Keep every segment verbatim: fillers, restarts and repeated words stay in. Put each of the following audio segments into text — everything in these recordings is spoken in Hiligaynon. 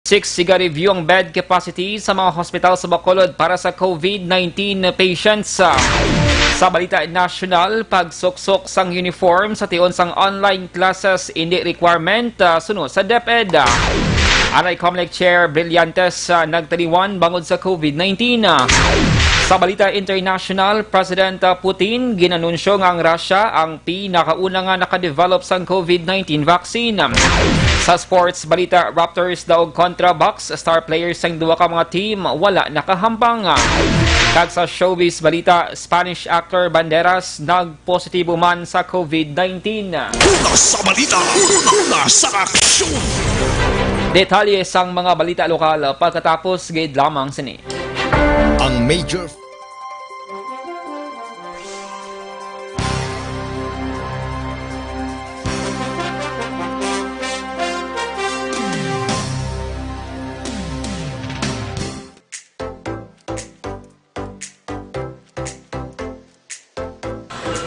Six, siga review ang bed capacity sa mga hospital sa Bacolod para sa COVID nineteen patients. Sa balita nasyonal, pagsuksok sang uniform sa tion sang online classes, indi requirement, ah, suno sa DepEd. Anay Comelec Chair Brillantes, ah, nagtaliwan bangod sa COVID nineteen. Sa balita international, President, ah, Putin ginanunsyo nga ang Russia ang pinakauna nga nakadevelop sang COVID nineteen vaccine. Sa sports balita, Raptors daog kontra Bucks, star players sang duha ka mga team wala nakahambang. Kag sa showbiz balita, Spanish actor Banderas nagpositibo man sa COVID nineteen. Una sa balita, una, una sa aksyon. Detalye sang mga balita lokal pagkatapos gid lamang sini. Ang major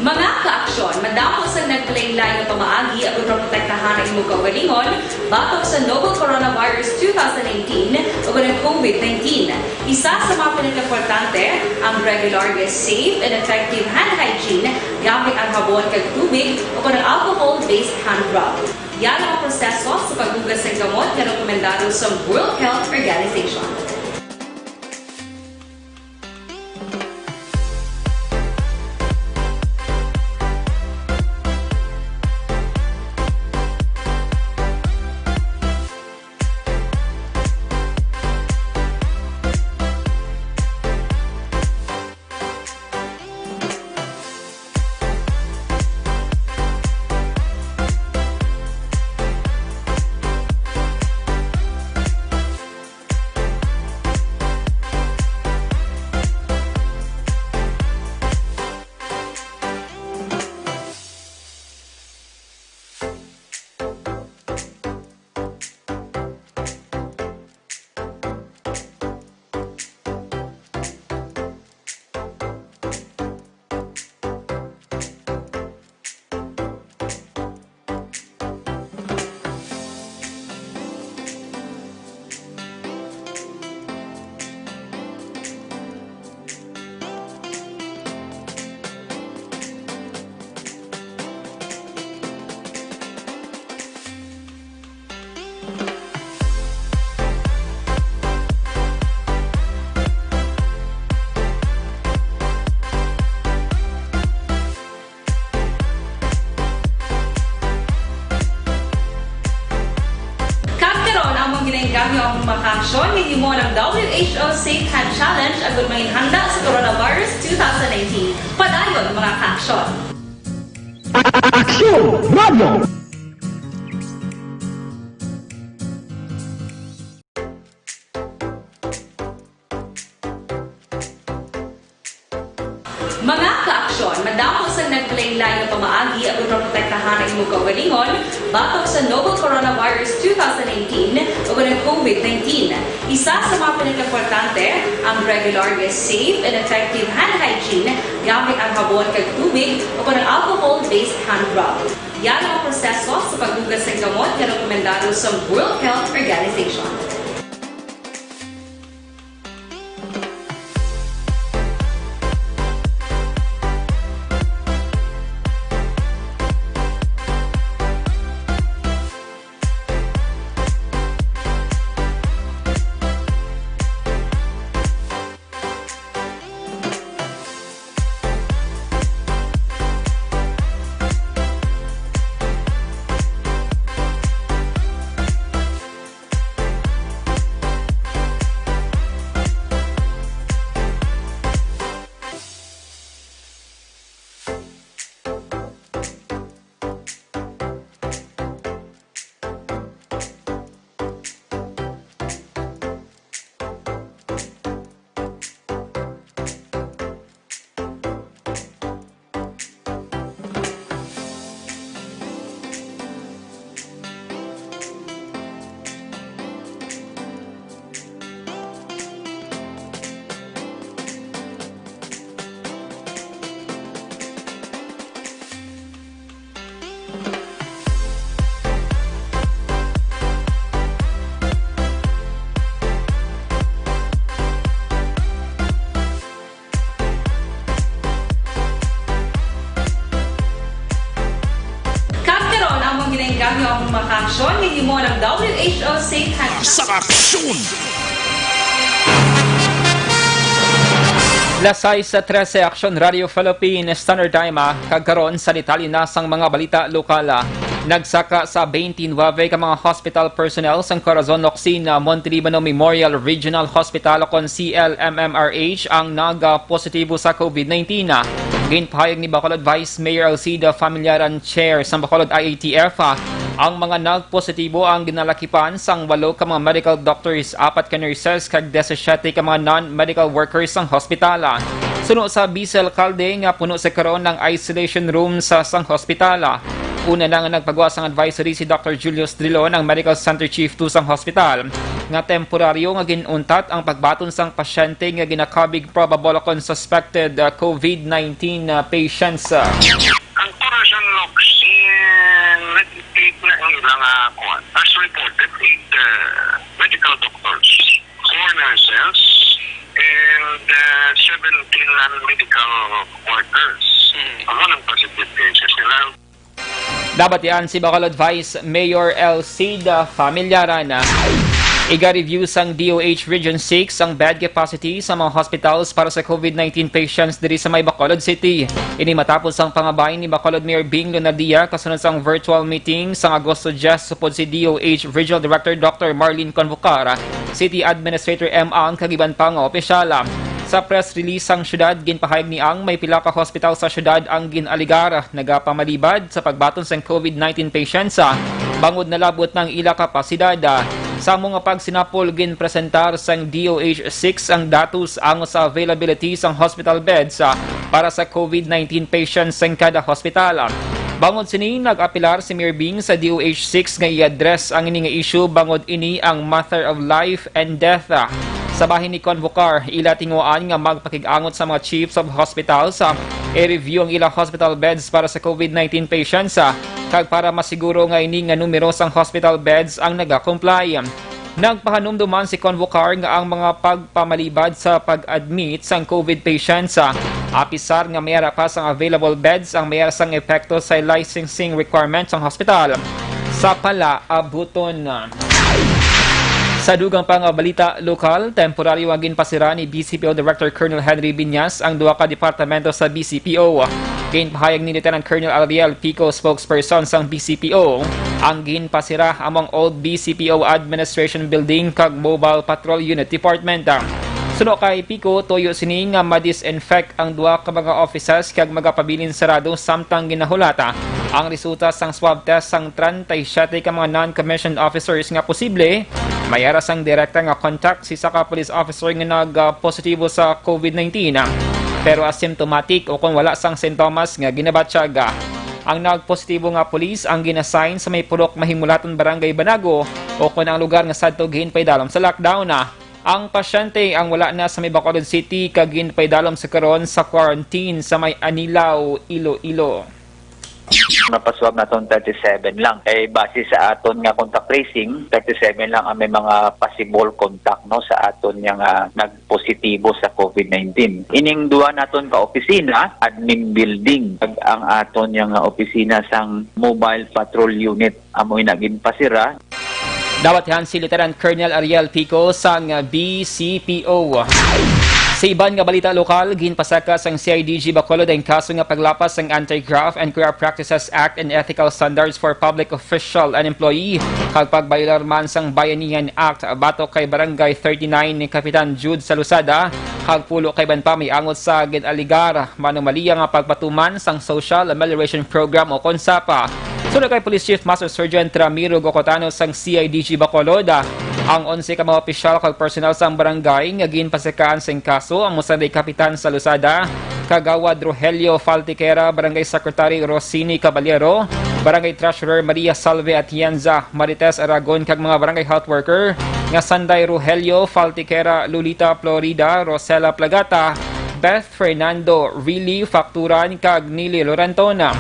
Mga kaaksyon, madamo sang naglain-lain nga pamaagi agud maprotektahan ang imo kaugalingon batok sa novel coronavirus two thousand nineteen ug ang COVID nineteen. Isa sa mga pinakaimportante, ang regular nga safe and effective hand hygiene gamit ang habon kag tubig o kon ang alcohol-based hand rub. Yara ang proseso sa paghugas sang kamot nga rekomendado sa World Health Organization. Kag karon, among ginaengganyo ang mga kaaksyon nga himo ng W H O Safe Hand Challenge agud manginhanda sa coronavirus two thousand nineteen. Padayon, mga kaaksyon. Aksyon Radio! Mga kaaksyon, madamo sang naglain-lain nga pamaagi agud maprotektahan ang imo kaugalingon batok sa novel coronavirus two thousand nineteen ug ang COVID nineteen. Isa sa mga pinakaimportante, ang regular nga safe and effective hand hygiene gamit ang habon kag tubig o kon ang alcohol-based hand rub. Yara ang proseso sa paghugas sang kamot nga rekomendado sa World Health Organization. Mga aksyon, hinimo ng W H O Safe Hands. Sa aksyon! Las sais trese, Aksyon Radio Philippines Standard Time, ah, kag karon sa detalye na sang mga balita lokal, ah. Nagsaka sa twenty-nine ka mga hospital personnel sang Corazon Locsin, ah, Montelibano Memorial Regional Hospital, kon C L M M R H, ang nagapositibo sa COVID nineteen, ah. Ginpahayag ni Bacolod Vice Mayor Alcida Familiaran, chair sang Bacolod I A T F, ah, ang mga nagpositibo ang ginalakipan sang walo ka mga medical doctors, apat ka nurses, kag disisiete ka mga non-medical workers sang hospital. Suno sa Vice Alcalde nga puno sa karon ang isolation room sa sang hospital, una na nga nagpagawa sang advisory si Doctor Julius Drilon, ang Medical Center Chief two sang hospital, nga temporaryo nga gin-untat ang pagbaton sang pasyente nga ginakabig probable kon suspected, uh, COVID nineteen, uh, patients. Ang Corazon Locsin, nag-take na ang ilang, ah, kuwan. As reported, eight, uh, medical doctors, four nurses, and, uh, seventeen non-medical workers. Hmm. Amo ang positive cases nila. Nabatian si Bacolod Vice Mayor Alcida Familiaran. Iga-review sang D O H Region six ang bed capacity sa mga hospitals para sa COVID nineteen patients diri sa may Bacolod City. Ini matapos ang pangabay ni Bacolod Mayor Bing Lunardia kasunod sang virtual meeting sang Agosto diyes upod si D O H Regional Director Doctor Marlene Convocar, City Administrator M Ang, kag iban pa nga opisyal. Sa press release sang syudad, ginpahayag ni Ang may pila ka hospital sa syudad ang gin-aligar nagapamalibad sa pagbaton sang COVID nineteen patients, ah, bangod nalabot na ang ila kapasidad. Sa amo nga pagsinapol, ginpresentar sang D O H six ang datos angot sa availability sang hospital beds, ah, para sa COVID nineteen patients sang kada hospital. Bangod sini, nag-apelar si Mayor Bing sa D O H six nga i-address ang ini nga issue bangod ini ang matter of life and death, ah. Sa bahin ni Convocar, ila tinguhaan nga magpakig-angot sa mga chiefs of hospitals, ah, i-review ang ila hospital beds para sa COVID nineteen patients, ah, kag para masiguro nga ini nga numero sang hospital beds ang nagakomply. Nagpahanumdom man si Convocar nga ang mga pagpamalibad sa pag-admit sang COVID patients, ah, apisar nga may ara pa sang available beds, ang may ara sang epekto sa licensing requirements sang hospital sa palaabuton. Sa dugang pa nga balita lokal, temporaryo nga ginpasira ni B C P O Director Colonel Henry Biñas ang duha ka departamento sa B C P O. Ginpahayag ni Lieutenant Colonel Ariel Pico, spokesperson sang B C P O, ang ginpasira amo ang Old B C P O Administration Building kag Mobile Patrol Unit Department. Suno kay Pico, tuyo sini nga ma-disinfect ang duha ka mga offices kag magapabilin sarado samtang ginahulata ang resulta sang swab test sang treinta y siete ka mga non-commissioned officers nga posible may ara sang direkta nga contact sa isa ka police officer nga nag-positibo sa COVID nineteen, pero asymptomatic o kon wala sang sintomas nga ginabatyag. Ang nagpositibo nga pulis ang gin-assign sa may Purok Mahimulaton, Barangay Banago, o kon ang lugar nga sadto ginpaidalom sa lockdown. Ang pasyente ang wala na sa may Bacolod City kag ginpaidalom sa karon sa quarantine sa may Anilao, Iloilo. Napaswab naton thirty-seven lang. Kay base sa aton nga contact tracing, thirty-seven lang ang may mga possible contact, no, sa aton nga, ah, nagpositibo sa COVID nineteen. Ining duha naton ka opisina, admin building, kag ang aton nga opisina sang Mobile Patrol Unit, amoy na ginpasira. Dawat han si Lieutenant Colonel Ariel Pico sang B C P O. Sa iban nga balita lokal, ginpasaka sang C I D G Bacolod ang kaso nga paglapas sang Anti-Graft and Corrupt Practices Act and Ethical Standards for Public Official and Employee kag pagbayolar man sang Bayanihan Act batok kay Barangay thirty-nine ni Kapitan Jude Salusada kag pulo ka iban pa may angot sa gin-aligar manumalia nga pagpatuman sang Social Amelioration Program o kon sapa. Suno kay Police Chief Master Sergeant Ramiro Gocotano sang C I D G Bacolod, ang onse ka mga opisyal kag personnel sang barangay nga ginpasakaan sing kaso amo sanday Kapitan Salusada, Kagawad Rogelio Faltiquera, Barangay Secretary Rosini Caballero, Barangay Treasurer Maria Salve Atienza, Marites Aragon, kag mga barangay health worker nga sanday Rogelio Faltiquera, Lolita Florida, Rosela Plagata, Beth Fernando, Rilly Facturan, kag Nili Lorentona.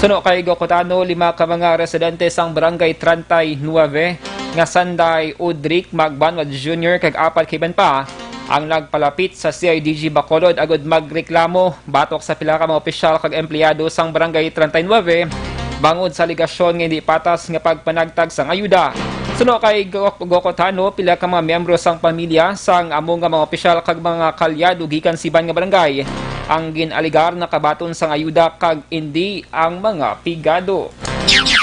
Suno kay Gocotano, lima ka mga residente sang Barangay treinta y nueve nga sanday Udric Magbanwa Junior kag apat ka iban pa ang nagpalapit sa C I D G Bacolod agud magreklamo batok sa pila ka mga opisyal kag empleyado sang Barangay treinta y nueve bangod sa alegasyon nga hindi patas nga pagpanagtag sang ayuda. Suno kay Go-, Gokotano, pila ka mga miyembro sang pamilya sang amo nga mga opisyal kag mga kaalyado gikan sa iban nga barangay ang gin-alegar nakabaton sang ayuda kag indi ang mga pigado.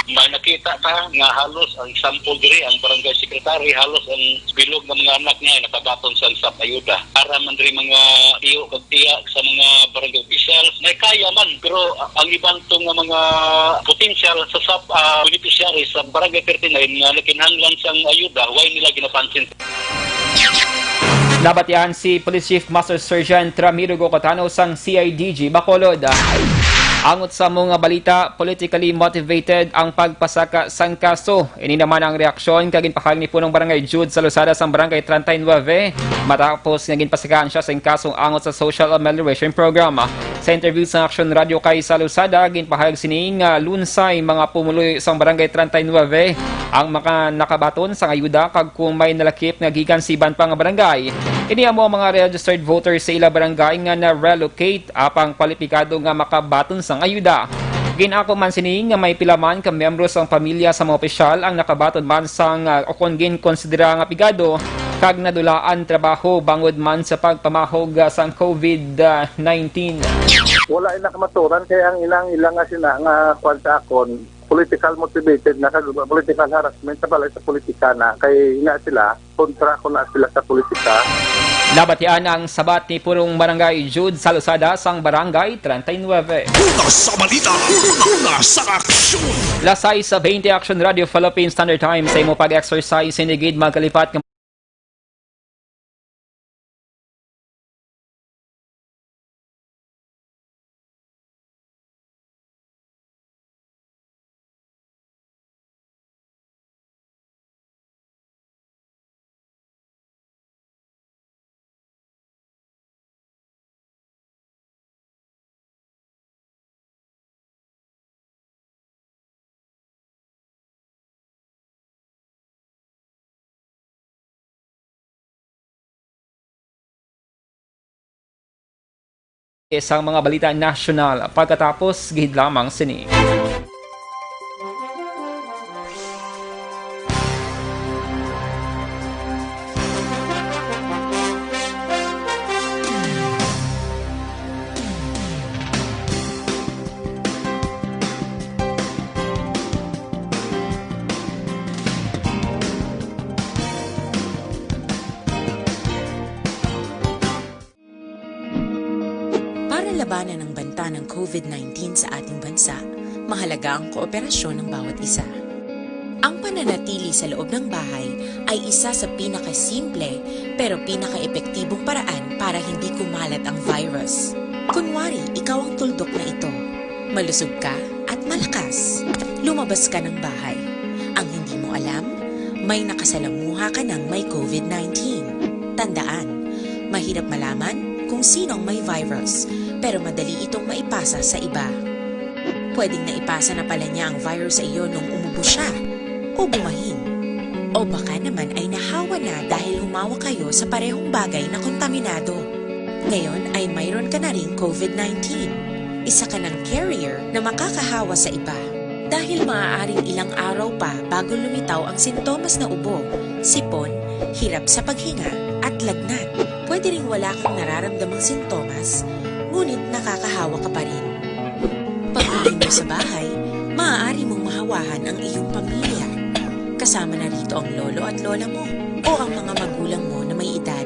May nakita ta nga halos ang sample diri, ang barangay secretary, halos ang bilog nga mga anak niya ay nakabaton sa S A P ayuda. Para man diri mga tiyo kag tiya sa mga barangay officials, may kaya man, pero ang iban to nga mga potential sa S A P, ah, beneficiaries sa barangay thirty-nine nga nakinahanglan sang ayuda, way nila ginapansin. Nabatian si Police Chief Master Sergeant Ramiro Gocotano sang C I D G Bacolod. Angot sa amo nga balita, politically motivated ang pagpasaka sang kaso. Ini naman ang reaksyon kag ginpahayag ni Punong Barangay Jude Salosada sang Barangay treinta y nueve matapos nga ginpasakaan siya sing kasong angot sa social amelioration program. Sa interview sa Action Radio kay Salosada, ginpahayag sini nga lunsay mga pumuluyo sang Barangay treinta y nueve ang mga nakabaton sang ayuda kag kung may nalakip nga gikan sa iban pa nga barangay, ini amo ang mga registered voters sa ila barangay nga na-relocate apang kwalipikado nga makabaton sang ayuda. Gin-ako man sini nga may pila man ka miyembro sang pamilya sa mga opisyal ang nakabaton man sang, ah, o kon ginkonsidera nga pigado kag nadulaan trabaho bangod man sa pagpamahog, ah, sang COVID nineteen. Wala ina kamaturan kay ang ilang, ilang nga sina nga kwan sa akon, political motivated na kag political harassment sa balay sa politika na kay ina sila, kontra ko na sila sa politika. Nabatian ang sabat ni Purong Barangay Jude Salosada sang Barangay treinta y nueve. Una sa balita, una sa aksyon. Las sais sa veinte, Action Radio Philippine Standard Time, sa imo pag-exercise, hindi gid magkalipat nga sang mga balita nasyonal pagkatapos gid lamang sini. Para labanan ang banta ng COVID nineteen sa ating bansa, mahalaga ang kooperasyon ng bawat isa. Ang pananatili sa loob ng bahay ay isa sa pinakasimple pero pinakaepektibong paraan para hindi kumalat ang virus. Kunwari, ikaw ang tuldok na ito. Malusog ka at malakas. Lumabas ka ng bahay. Ang hindi mo alam, may nakasalamuha ka ng may COVID nineteen. Tandaan, mahirap malaman kung sino ang may virus, pero madali itong maipasa sa iba. Pwedeng naipasa na pala niya ang virus sa iyo nung umubo siya o bumahin. O baka naman ay nahawa na dahil humawak kayo sa parehong bagay na kontaminado. Ngayon ay mayroon ka na ring COVID nineteen. Isa ka ng carrier na makakahawa sa iba. Dahil maaaring ilang araw pa bago lumitaw ang sintomas na ubo, sipon, hirap sa paghinga, at lagnat. Pwede ring wala kang nararamdamang sintomas, ngunit nakakahawa ka pa rin. Pag-uwi mo sa bahay, maaari mong mahawahan ang iyong pamilya. Kasama na rito ang lolo at lola mo o ang mga magulang mo na may edad.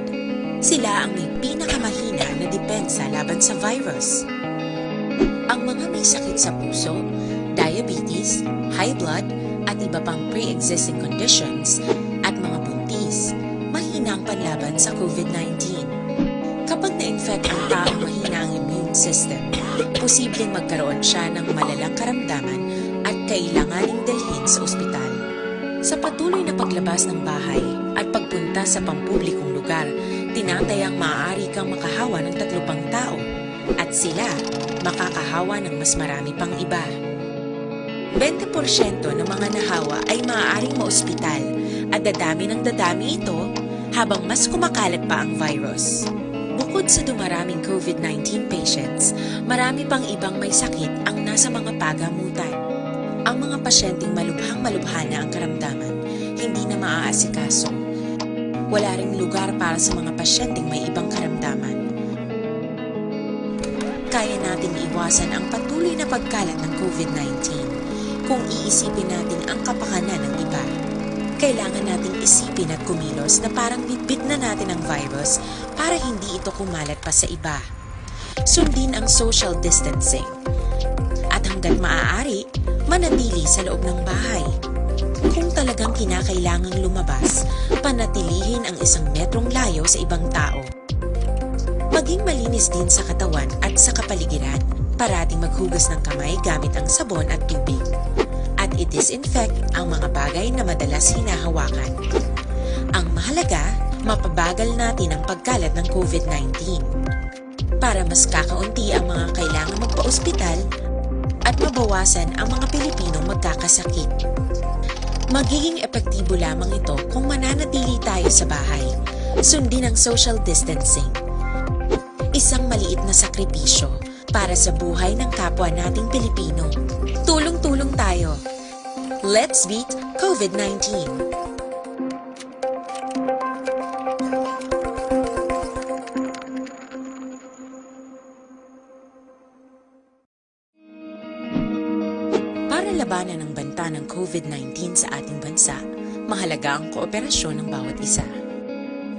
Sila ang may pinakamahina na depensa laban sa virus. Ang mga may sakit sa puso, diabetes, high blood, at iba pang pre-existing conditions, at mga buntis, mahina ang panlaban sa COVID nineteen. Kapag na-infect ang taong mahina ang immune system, posibleng magkaroon siya ng malalang karamdaman at kailanganing dalhin sa ospital. Sa patuloy na paglabas ng bahay at pagpunta sa pampublikong lugar, tinatayang maaari kang makahawa ng tatlo pang tao, at sila makakahawa ng mas marami pang iba. Bente porsyento ng mga nahawa ay maaaring maospital at dadami ng dadami ito habang mas kumakalat pa ang virus. Bukod sa dumaraming COVID nineteen patients, marami pang ibang may sakit ang nasa mga pagamutan. Ang mga pasyenteng malubhang-malubha na ang karamdaman, hindi na maaasikaso. Wala ring lugar para sa mga pasyenteng may ibang karamdaman. Kaya nating iwasan ang patuloy na pagkalat ng COVID nineteen kung iisipin natin ang kapakanan ng iba. Kailangan nating isipin at kumilos na parang bitbit na natin ang virus para hindi ito kumalat pa sa iba. Sundin ang social distancing. At hanggat maaari, manatili sa loob ng bahay. Kung talagang kinakailangang lumabas, panatilihin ang isang metrong layo sa ibang tao. Maging malinis din sa katawan at sa kapaligiran. Parating maghugas ng kamay gamit ang sabon at tubig. At i-disinfect ang mga bagay na madalas hinahawakan. Ang mahalaga, mapabagal natin ang pagkalat ng COVID nineteen. Para mas kakaunti ang mga kailangan magpa-ospital at mabawasan ang mga Pilipinong magkakasakit. Magiging epektibo lamang ito kung mananatili tayo sa bahay. Sundin ang social distancing. Isang maliit na sakripisyo para sa buhay ng kapwa nating Pilipino. Tulong-tulong tayo. Let's beat COVID nineteen. Para labanan ang banta ng COVID nineteen sa ating bansa, mahalaga ang kooperasyon ng bawat isa.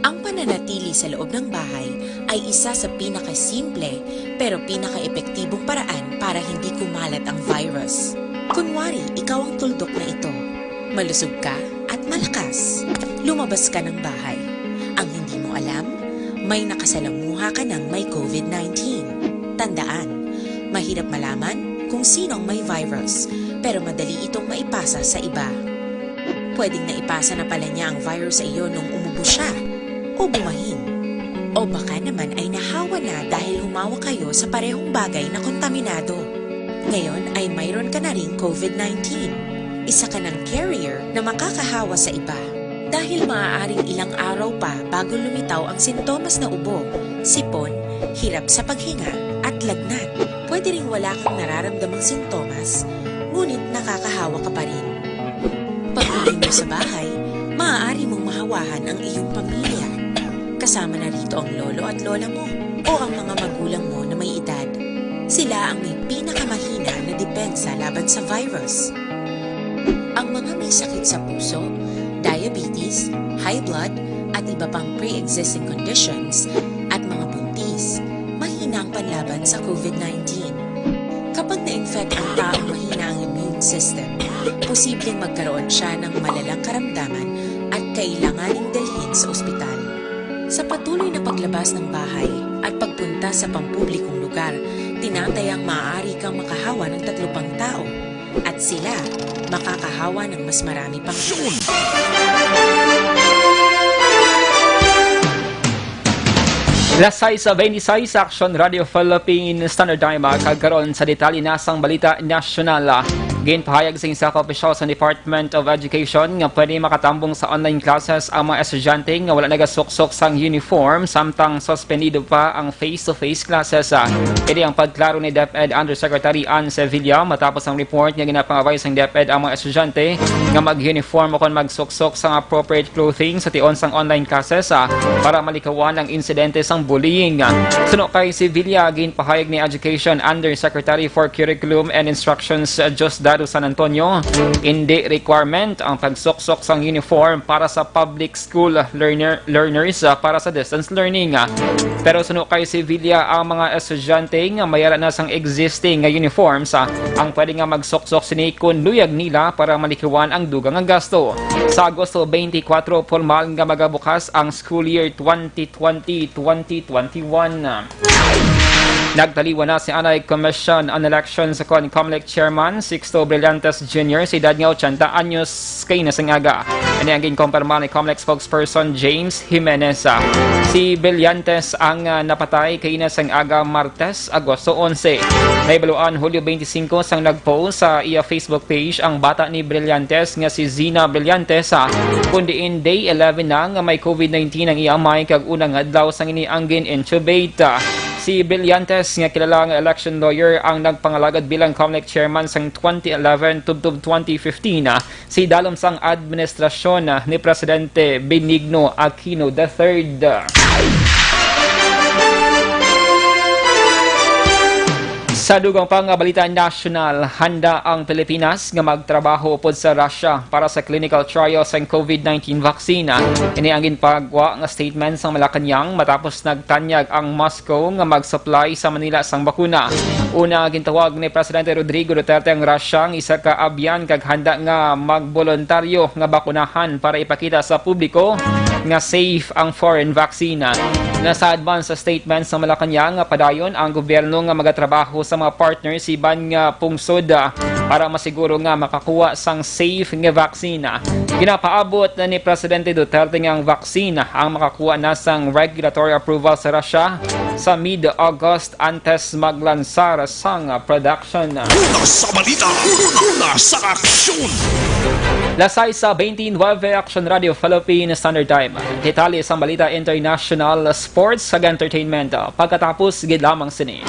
Ang pananatili sa loob ng bahay ay isa sa pinakasimple pero pinakaepektibong paraan para hindi kumalat ang virus. Kunwari, ikaw ang tuldok na ito. Malusog ka at malakas. Lumabas ka ng bahay. Ang hindi mo alam, may nakasalamuha ka ng may COVID nineteen. Tandaan, mahirap malaman kung sino ang may virus, pero madali itong maipasa sa iba. Pwedeng naipasa na pala niya ang virus sa iyo nung umubo siya o bumahin. O baka naman ay nahawa na dahil humawak kayo sa parehong bagay na kontaminado. Ngayon ay mayroon ka na ring COVID nineteen. Isa ka ng carrier na makakahawa sa iba. Dahil maaaring ilang araw pa bago lumitaw ang sintomas na ubo, sipon, hirap sa paghinga, at lagnat. Pwede ring wala kang nararamdamang sintomas, ngunit nakakahawa ka pa rin. Pag-uwi mo sa bahay, maaari mong mahawahan ang iyong pamilya. Kasama na rito ang lolo at lola mo o ang mga magulang mo na may edad. Sila ang may pinakamahina na depensa laban sa virus. Ang mga may sakit sa puso, diabetes, high blood, at iba pang pre-existing conditions, at mga buntis, mahina ang panlaban sa COVID nineteen. Kapag na-infect ang taong mahina ang immune system, posibleng magkaroon siya ng malalang karamdaman at kailanganing dalhin sa ospital. Sa patuloy na paglabas ng bahay at pagpunta sa pampublikong lugar, tinatayang maaari kang makahawa ng tatlo pang tao at sila makakahawa ng mas marami pang Las sais beintiseis sa Aksyon Radio Philippine Standard Time, ah, kag karon sa detalye na sang balita nasyonal. Ah, ginpahayag sing isa ka opisyal sa Department of Education nga pwede makatambong sa online classes ang mga estudyante nga wala nagasuksok sang uniform samtang suspendido pa ang face-to-face classes. Ah, ini ang pagklaro ni DepEd Undersecretary Ann Sevilla matapos ang report nga ginapangabay sang DepEd ang mga estudyante nga mag-uniform o kon magsuksok sang appropriate clothing sa tion sang online classes, ah, para malikawan ang insidente sang bullying. Suno kay Sevilla, ginpahayag ni Education Undersecretary for Curriculum and Instructions, ah, Diosdado San Antonio, indi requirement ang pagsuksok sang uniform para sa public school learner, learners, ah, para sa distance learning. Pero suno kay Sevilla, ang mga estudyante nga may ara na sang existing nga uniforms, ah, ang pwede nga magsuksok sini kon luyag nila para malikiwan ang dugang nga gasto. Sa Agosto twenty-four, formal nga magabukas ang school year twenty twenty, twenty twenty-one. Nagtaliwan na si anay Commission on Elections kon Comelec Chairman Sixto Brillantes Junior sa edad nga ochenta anyos kaina sang aga. Ini ang ginkumpirma ni Comelec spokesperson James Jimenez. Si Brillantes ang, ah, napatay kaina sang aga Martes, Agosto onse. Nahibaluan Hulyo twenty-five sang nag-post sa iya Facebook page ang bata ni Brillantes nga si Zina Brillantes, ah, kun diin day eleven na nga may COVID nineteen ang iya amay kag una nga adlaw sang ini ang gin-intubate. Si Brillantes, nga kilala nga election lawyer, ang nagpangalagad bilang Comelec chairman sang twenty eleven tubtob twenty fifteen, ah, sa idalom sang administrasyon, ah, ni Presidente Benigno Aquino the third. Sa dugang pa nga balita nasyonal, handa ang Pilipinas nga magtrabaho upod sa Russia para sa clinical trial sang COVID nineteen vaccine. Ini ang ginpagwa nga statement sang Malacañang matapos nagtanyag ang Moscow nga mag-supply sa Manila sang bakuna. Una, gintawag ni Presidente Rodrigo Duterte ang Russia nga isa ka abyan kag handa nga magboluntaryo nga bakunahan para ipakita sa publiko nga safe ang foreign vaccine. Nasaad man sa statement sa Malacañang nga padayon ang gobyerno nga magatrabaho sa mga partners iban nga pungsod, ah, para masiguro nga makakuha sang safe nga vaccine. Ginapaabot na ni Presidente Duterte nga ang vaccine ang makakuha na sang regulatory approval sa Russia sa mid-August antes maglansar sang production. Una sa balita, una sa aksyon. Las sais sa twenty-nine, Action Radio Philippine Standard Time. Detalye sang balita international, sports, kag entertainment pagkatapos gid lamang sini.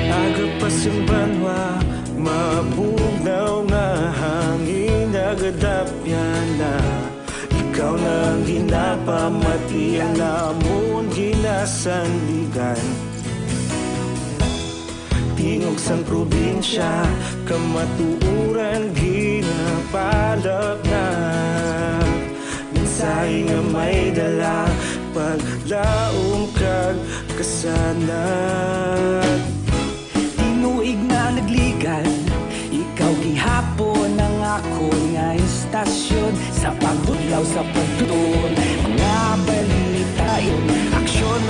Aga pa sang banwa, mabugnaw nga hangin nagadapyan na. Ikaw na ang ginapamati, ang amon ginasandigan. Tingog sang probinsya, kamatuoran ginapalap na. Mensahe nga may dala, paglaom kag kasanag. Tinuig na nagligad, ikaw gihapon ang akon nga istasyon. Sa pagtudlaw, sa pagtuon, mga balita, aksyon,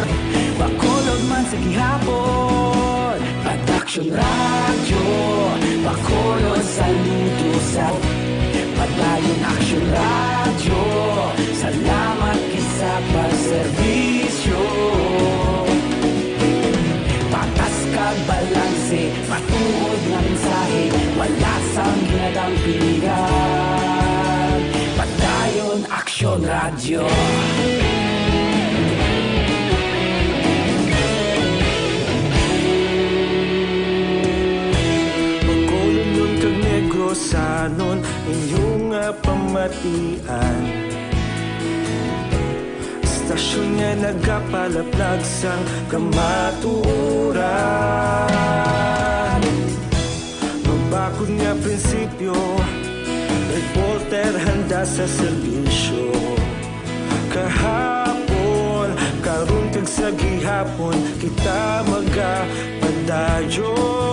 Bacolod man sa gihapon. Padayon Aksyon Radyo, Bacolod, saludo sa Padayon Aksyon Radyo. Salamat kita sa pagserbisyo. Patas kag balanse, matuod nga mensahe, wala sang ginadampingan. Padayon Aksyon Radyo. Bacolodnon kag Negrosanon, inyo nga pamatian. Istasyon nga nagapalaplag sang kamatuoran. Mabakod nga prinsipyo, reporter handa sa serbisyo. Kahapon, karon, kag sa gihapon, kita magapadayon.